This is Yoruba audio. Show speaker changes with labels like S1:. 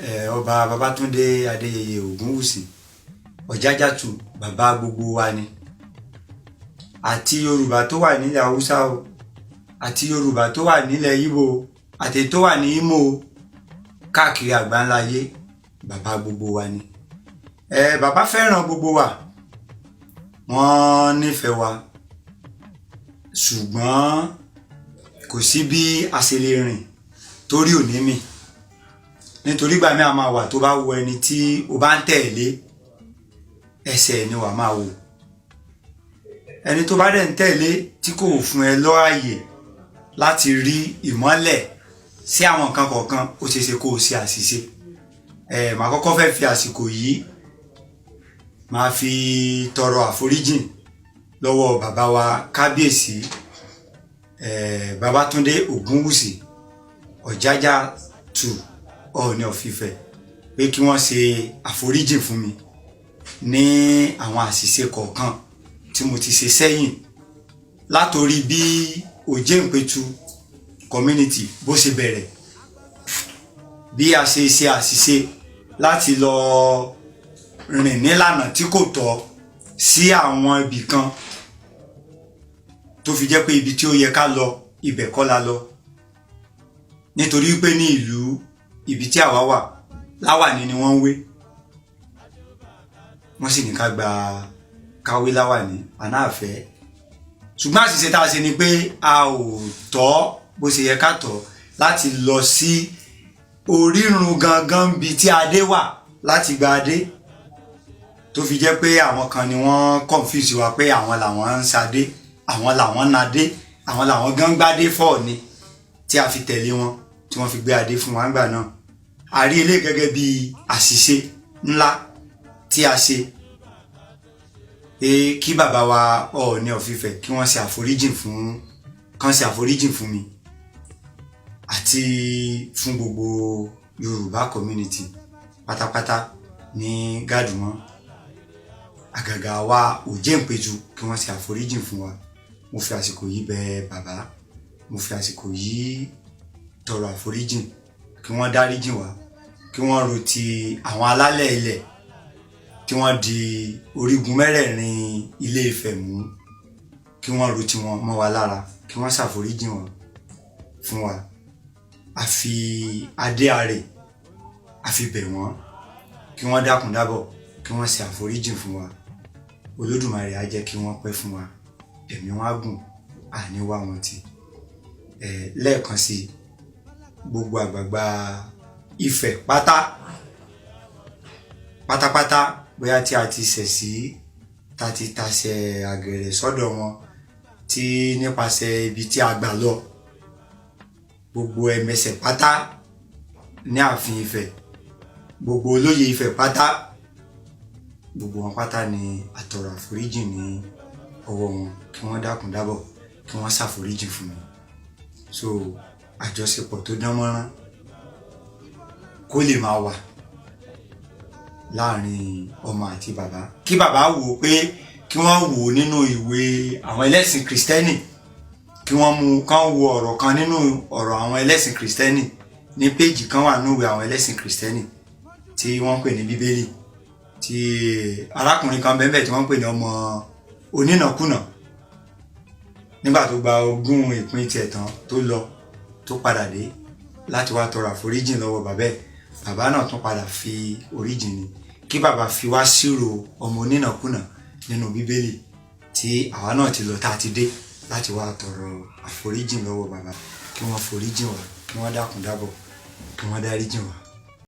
S1: Ọba Babátúndé Adéyẹyè Ògúnwùsì Ọ̀jájàtù, bàbá gbogbo wa ni, àti Yorùbá tó wà nílẹ̀ Haúsá o, àti Yorùbá tó wà nílẹ̀ Ìgbò o, àti tó wà ní Imo o, káàkiri àgbáńlá ayé, bàbá gbogbo wa ni. Bàbá fẹ́ràn gbogbo wa, wọ́n nífẹ̀ẹ́ wa, ṣùgbọ́n kò sí bí a ṣe lè rìn torí òní mi, nítorí gbà mí a máa wà tó bá wo ẹni tí o bá ń tẹ̀lé, ẹsẹ̀ ni wàá máa wò. Ẹni tó bá dẹ̀ ń tẹ̀lé tí kò fún ẹ lọ́àyè láti rí ìmọ́lẹ̀ sí àwọn nǹkan kọ̀ọ̀kan, ó ṣeé ṣe kó o ṣe àṣìṣe. Màá kọ́kọ́ fẹ́ fi àsìkò yìí máa fi tọrọ àforíjìn lọ́wọ́ bàbá wa, Kábíyèsí Babátúndé Ògúnwùsì Ọ̀jájá two, Ọọ̀ni of Ifẹ̀, pé kí wọ́n ṣe àforíjìn fún mi ní àwọn àṣìṣe kọ̀ọ̀kan tí mo ti ṣe sẹ́yìn, látòrí bí Òjéǹpẹ̀tù community bó ṣe bẹ̀rẹ̀, bí a ṣe ṣe àṣìṣe láti lọ rìn nílànà tí kò tọ́ sí àwọn ibì kan, tó fi jẹ́ pé ibi tí ó yẹ ká lọ, ibẹ̀ kọ́ la lọ, nítorí pé ní ìlú ibi tí àwa wà, láwàní ni wọ́n ń wé. Wọ́n sì ní ká gba káwé láwàní àná àfẹ́. Ṣùgbọ́n àṣìṣe tá a ṣe ni pé a ò tọ́ bó ṣe yẹ ká tọ́ láti lọ sí orírun gangan bí tí adé wà láti gba adé, tó fi jẹ́ pé àwọn kan ni wọ́n confuse wa pé àwọn làwọn ń sadé, àwọn làwọn nadé, àwọn làwọn gán gbádé fọ́ ni, tí a fi tẹ̀lé wọn, tí wọ́n fi gbé adé fún wa ńgbà náà. A rí eléyìí gẹ́gẹ́ bí àṣìṣe ńlá tí a ṣe, pé kí bàbá wa Ọọ̀ni of Ifẹ̀ kí wọ́n ṣe àforíjìn fún kán ṣe àforíjìn fún mi àti fún gbogbo Yorùbá community pátápátá ní Gàdúmọ́, àgàgà wa Òjéǹpẹ̀tù, kí wọ́n ṣe àforíjìn fún wa. Mo fi àsìkò yìí bẹ̀ bàbá, mo fi àsìkò yìí tọrọ àforíjìn, kí wọ́n dáríjìn wá, kí wọ́n ro ti àwọn alálẹ̀ ilẹ̀ tí wọ́n di orígun mẹ́rẹ̀ẹ̀rin Ilé Ifẹ̀ mú, kí wọ́n ro tiwọn mọ́ wa lára, kí wọ́n ṣàforíjìn wọn fún wa. Àfi adé àrè, àfi bẹ̀ wọ́n kí wọ́n dákun dábọ̀, kí wọ́n ṣe àforíjìn fún wa. Olódùmarè á jẹ́ kí wọ́n pẹ́ fún wa, ẹ̀mí wọn á gùn, àní wá wọn tì. Lẹ́ẹ̀kan sí, gbogbo àgbààgbà Ifẹ̀ pátá pátápátá, bóyá tí a ti ṣẹ̀ sí, tá ti tasẹ̀ àgẹ̀rẹ̀ sọ́dọ̀ wọn, tí nípasẹ̀ ibi tí a gbà lọ, gbogbo ẹ̀mẹsẹ̀ pátá ní ààfin Ifẹ̀, gbogbo olóyè Ifẹ̀ pátá, gbogbo wọn pátá ni àtọrọ àforíjìn ní ọwọ́ wọn, kí wọ́n dákun dábọ̀, kí wọ́n ṣàforíjìn fún mi, so àjọṣepọ̀ tó dán mọ́rán kó lè máa wà láàrin ọmọ àti bàbá. Kí bàbá wò ó pé kí wọ́n wò ó nínú ìwé àwọn ẹlẹ́sìn Kìrìsìtẹ́nì, kí wọ́n mú kán wo ọ̀rọ̀ kan nínú ọ̀rọ̀ àwọn ẹlẹ́sìn Kìrìsìtẹ́nì, ní péjì kan wà nínú ìwé àwọn ẹlẹ́sìn Kìrìsìtẹ́nì tí wọ́n ń pè ní Bíbélì, tí arákùnrin kan bẹ́ẹ̀ tí wọ́n ń pè ní ọmọ onínàkúnà. Nígbà tó gba ogún ìpín tiẹ̀ tán, tó lọ, tó padà dé láti wá tọrọ àforíjìn lọ́wọ́ bàbá ẹ̀, bàbá náà tún padà fi oríjìn ni. Kí bàbá fi wá sírò ọmọ onínàkúnà nínú Bíbélì tí àwa náà ti lọ, tá a ti dé láti wá tọrọ àforíjìn lọ́wọ́ bàbá, kí wọ́n foríjìn wá, kí wọ́n dákun dábọ̀, kí wọ́n dáríjìn wá.